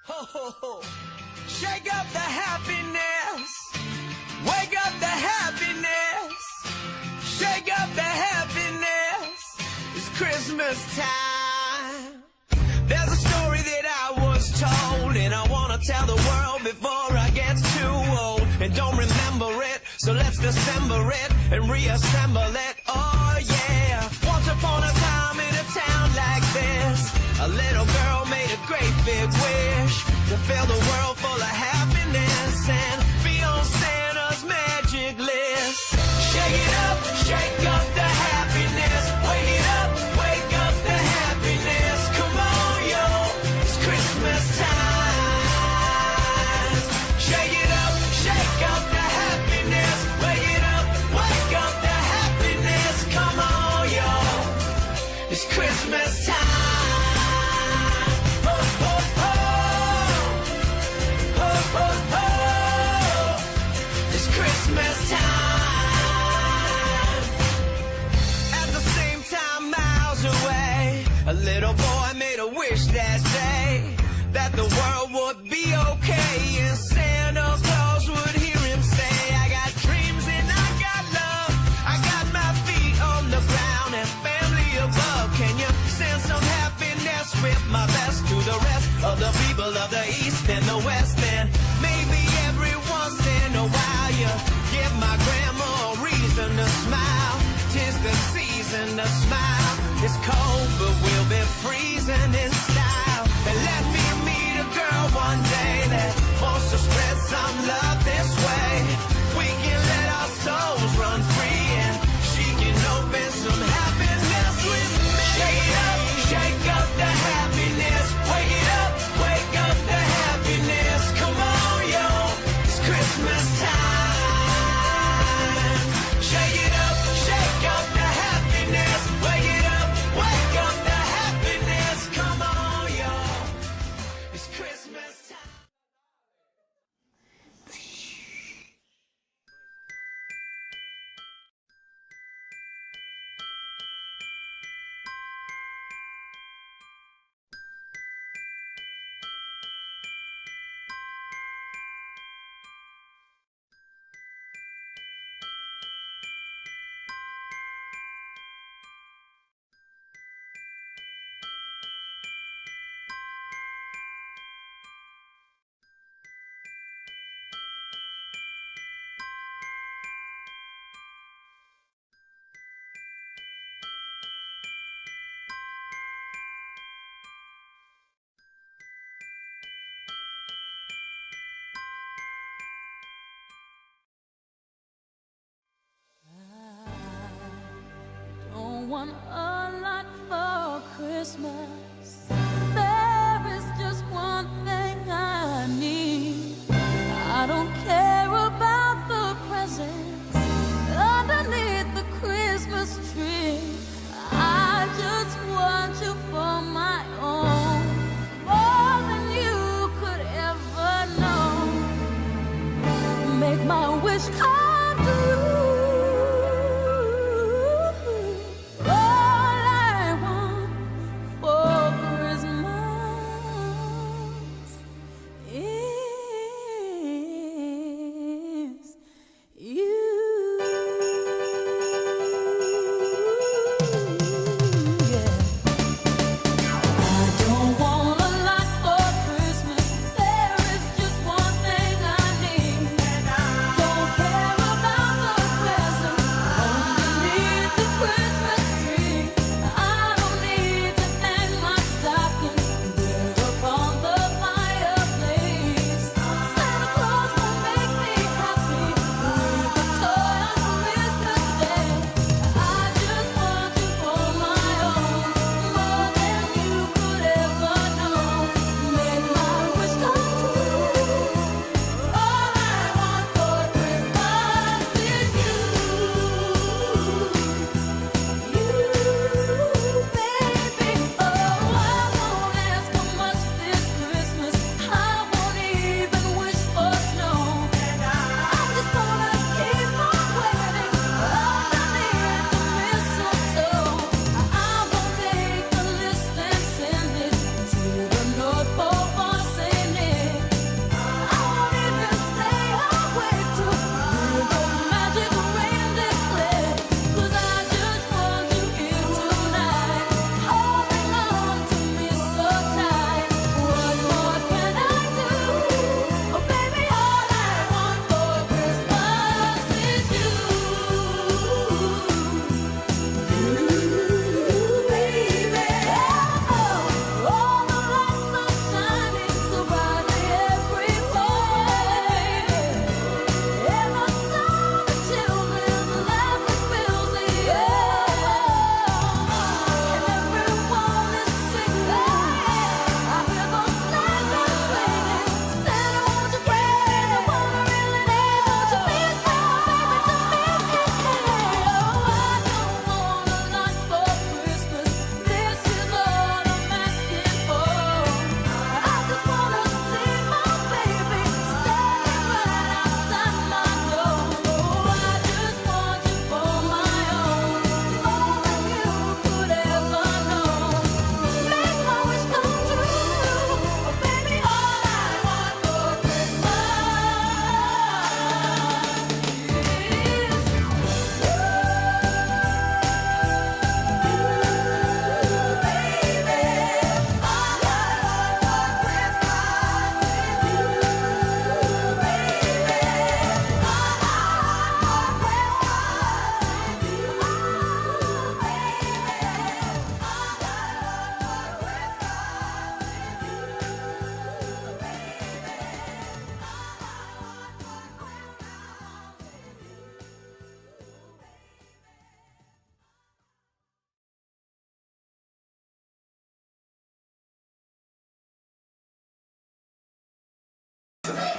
Ho, ho, ho. Shake up the happiness. Wake up the happiness. Shake up the happiness. It's Christmas time. There's a story that I was told, and I wanna tell the world before I get too old and don't remember it. So let's dissemble it and reassemble it. Oh yeah. Once upon a time in a town like this, a little girl made a great big wish to fill the world full of happiness and be on Santa's magic list. Shake it up, shake up the happiness. Wake it up, wake up the happiness. Come on, yo, it's Christmas time. Shake it up, shake up the happiness. Wake it up, wake up the happiness. Come on, yo, it's Christmas time. Ho, ho, ho. Ho, ho, ho. It's Christmas time. At the same time, miles away, a little boy made a wish that day that the world would be okay and Santa Claus would hear him say, I got dreams and I got love. I got my feet on the ground and family above. Can you send some happiness with my best to the rest of the people of the East and the West? And maybe every once in a while you give my grandma a reason to smile. Tis the season to smile. It's cold, but we'll be freezing in style. And let me meet a girl one day that wants to spread some love this way. We can let our souls run free and she can open some happiness with me. Shake it up, shake up the happiness. Wake it up, wake up the happiness. Come on, yo, it's Christmas time. Shake it up, shake up the happiness. Wake it up, wake up the happiness. Come on, yo.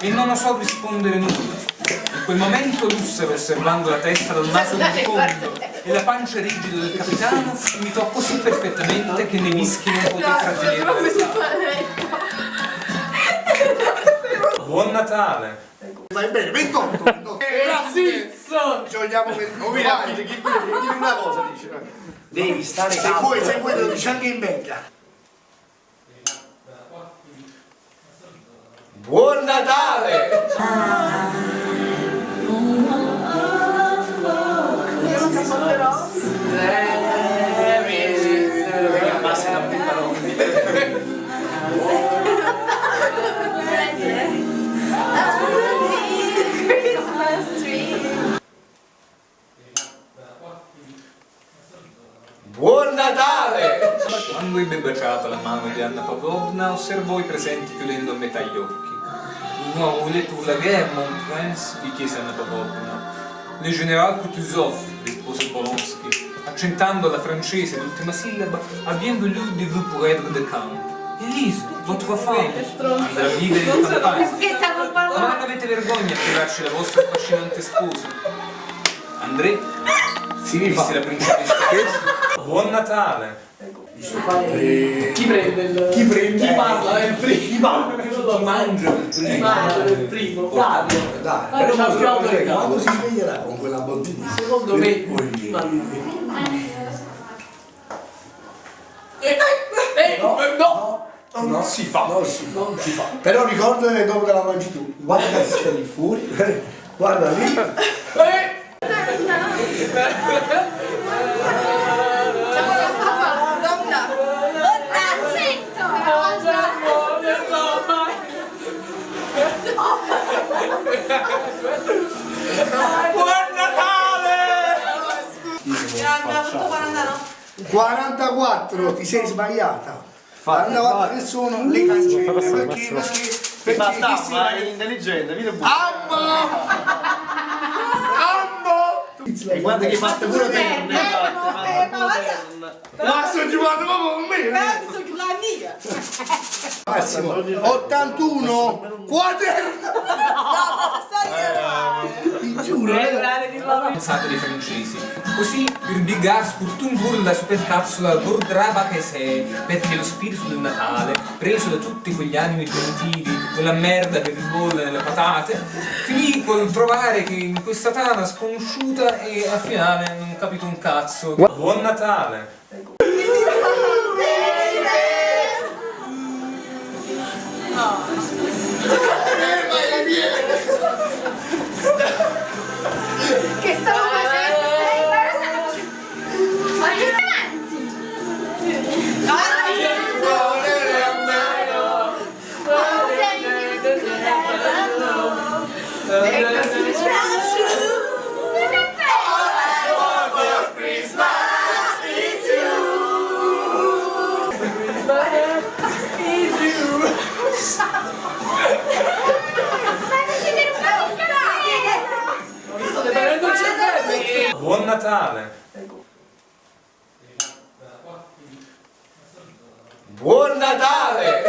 E non osò rispondere nulla. In quel momento l'ussaro, osservando la testa dal naso profondo e la pancia rigida del capitano, imitò così perfettamente che Nevischi non poté trattenere la risata. Buon Natale! Vai bene, 28, 28. Zizzo! Giochiamo per Vai, dimmi una cosa, dice. Devi stare Se calmo. vuoi, se vuoi te lo dici anche in belga. Buon Natale! Basta da pantaloni. Christmas tree. Buon Natale! Quando ebbe baciata la mano di Anna Pavlovna, osservò i presenti chiudendo a metà gli occhi. Vous voulez pour la guerre, mon prince? gli chiese Anna Pavlovna. Le général Kutuzov, rispose Bolonsky, accentando alla francese l'ultima sillaba, a bien voulu de vous pour être de camp. Elise, votre femme, andrà a vivere in campagna. Che stavo Ma non parlando? avete vergogna a privarci la vostra affascinante sposa? André, Si disse la principessa. Buon Natale! Chi prende il. Chi prende? Chi parla è il primo. Chi parla? Chi mangia per Chi primo? parla è il primo. Dario. Dai, Dario c'ha più autorità. quando si sveglierà con quella bottiglia. Secondo me. Poi- Ma- Eh, no! Non si fa. Non si fa. Non si fa. Però ricordo che dopo te la mangi tu. Guarda che c'è lì fuori. Guarda lì. Eh! Zitto! Buon Natale! Grande, ha avuto 49. 44, ti sei sbagliata. 44 che sono le cancelle. Perché? Perché? Perché chi si Ma è intelligente, vieni pure. Ambo! Ambo! E guarda che parte pure te. Fermo, fermo, Ma sto giocando proprio con me! Penso che la mia. Massimo 81 quaderno! No, ma Ti giuro, eh. Pensate dei francesi. Così il Bigas Kurtungur la supercazzola Vordraba che sei, perché lo spirito del Natale, preso da tutti quegli animi gentili, quella merda che ribolle nelle patate, finì col trovare che in questa tana sconosciuta e al finale non capito un cazzo. Buon Natale! Che stavo facendo? Però stavo facendo. Ma più avanti. Ma mi siete rubati il canale! Mi state prendendo il cervello! Buon Natale! Buon Natale!